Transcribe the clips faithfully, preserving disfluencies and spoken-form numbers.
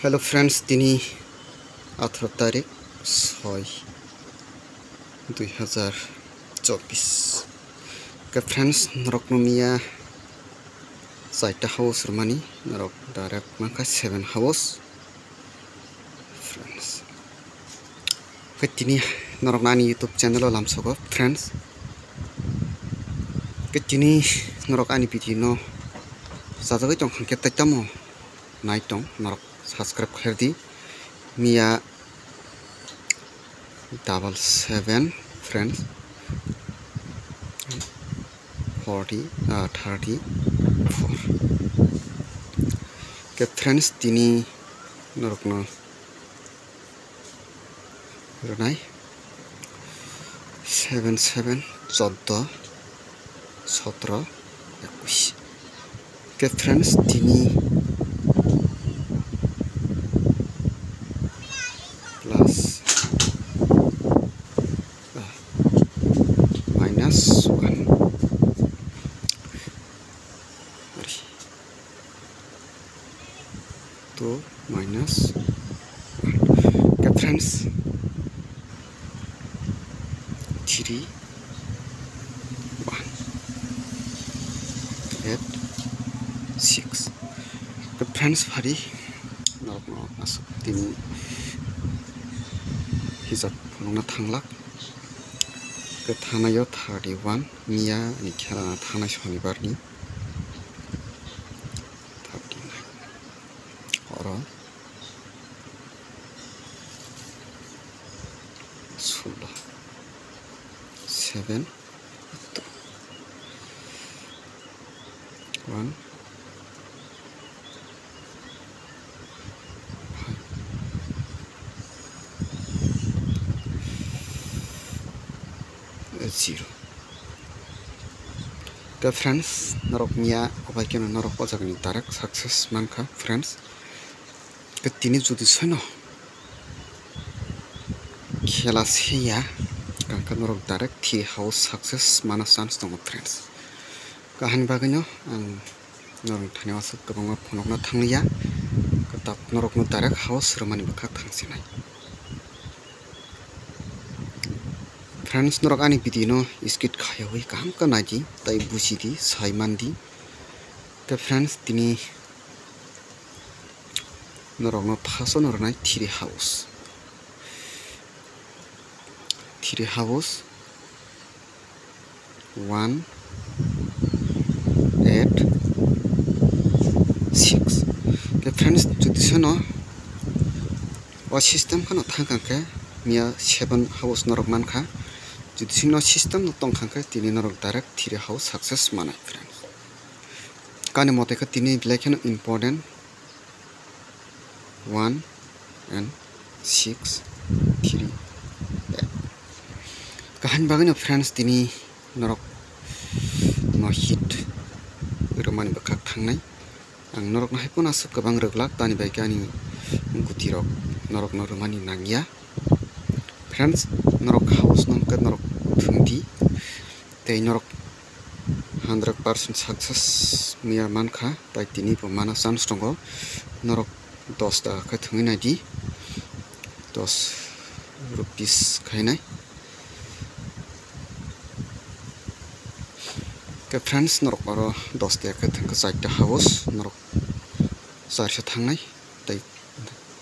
Hello friends, tini atharo tarik soi dui hazar chobbish. Ke friends, norok no miya chaita house rwmani, norok direct mankha seven house. Friends, ke tini norok ani YouTube channel o lamsogo friends. Ke tini norok ani video no sajagwi tong khe tamo nai tong, norok subscribe khlai di. Miya double seven friends, forty, ah, thirty four. Ke friends, tini norok no rwnai seven seven, choddo, sotro, ekush. Ke friends, tini plus, ah, minus one. Sorry. Two minus one. Ke friends, three, one, eight, six. Ke friends, phari norok no aswk tini hisab phunukna thanglak. Ke thanaio thirty one, miya ni khela na thanai sonibar ni. Thirty nine. Oro sullo. Seven, two, one, five, zero. Ke friends, norok miya obai keno norok o jaga ni direct success mankha friends. Ke tini jodi soino khela se ya, kangkhe norok direct three house success mana chance tongo friends. Kahani bagwino ang norok thani aswk kwbangma phunukna thangliya, kwtal norokno direct house rwmani bwkhak thangsinai. Friends, norok ani video no skip khaiwi kaham khe naidi, tai bujidi, sai mandi. Ke friends, tini norokno first o no rwnai three house. Three house, one, eight, six. Ke friends, jodi seno o system kheno thang kha khe miya seven house norok mankha. Jodi seno system no tong kha khe tini norok direct three house success manai friends. Kani mote khe tini belai kheno important. One and six, three, eight. Kahani bagwino friends, tini norok no hit rwmani bwkhak thangnai. Ang norok no hai phano aswk kwbang rwglak, tani bai khe ani guti rok norok no rwmani nangya. Friends, norok house no hwnkhe norok thwngdi, tei norok hundred percent success miya mankha, tai tini bo mana chance tongo. Norok dos taka khe thwngwi naidi, dos rupees khainai. Ke friends, norok oro dos taka khe thwngkha chaita house, norok charsa thangnai, tai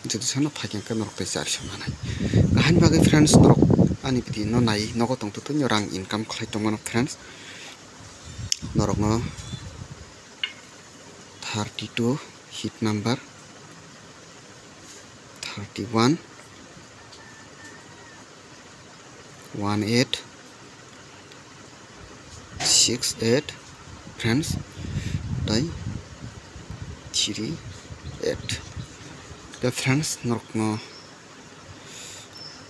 jodi sano phaikhe norok tei charsa manai. Kahani bagwi friends, norok ani video no nai nogo tongtwtwino rang income khlai tongmano friends. Norokno thirty two hit number, thirty one, one eight, six eight friends, tai three eight. Tei friends, norokno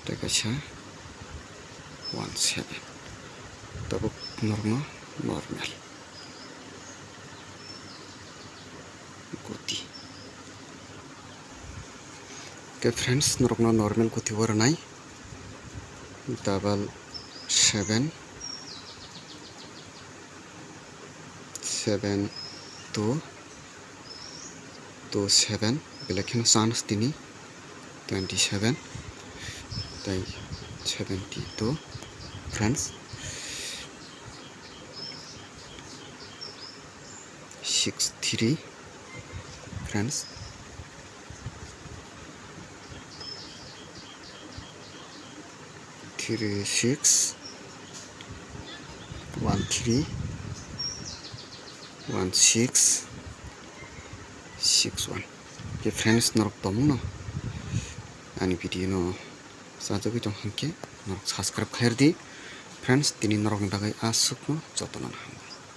tei kaisa one seven. Tabuk norokno normal guti. Ke friends, norokno normal guti o rwnai double seven, seven two, two seven. Belai kheno chance tini twenty seven tei seventy two, friends. Six three, friends. Three six, one three, one six, six one. Khe friends, norok tongmano ani video no chajagwi tong hwnkhe norok subscribe khairdi. Friends, tini norokni bagwi aswkno jotono ham.